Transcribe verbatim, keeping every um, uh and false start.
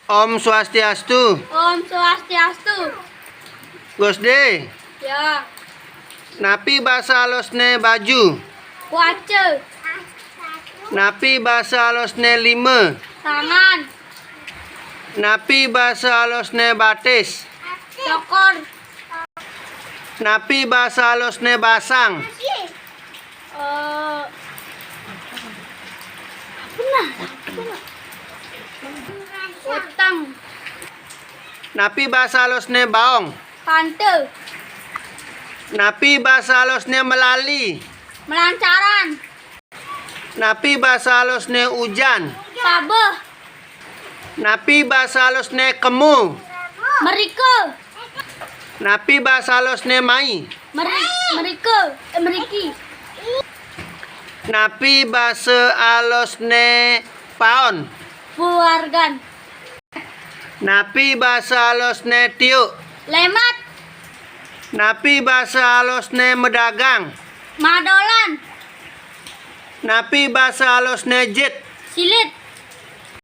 Om Swastiastu. Om Swastiastu. Gusde. Ya. Napi basa alusné baju? Kuaca. Napi basa alusné lima? Tangan. Napi basa alusné batis? Cokor. Napi basa alusné basang? Eh, apa nah? Utang. Napi basa alusné baong? Pante. Napi basa alusné melali? Melancaran. Napi basa alusné ujan? Sabeh. Napi basa alusné kemu? Merika. Napi basa alusné mai? Meri, merika. Eh, meriki. Napi basa alusné paon? Puargan. Napi basa alusné tiuk? Lemat. Napi basa alusné medagang? Madolan. Napi basa alusné jit? Silit.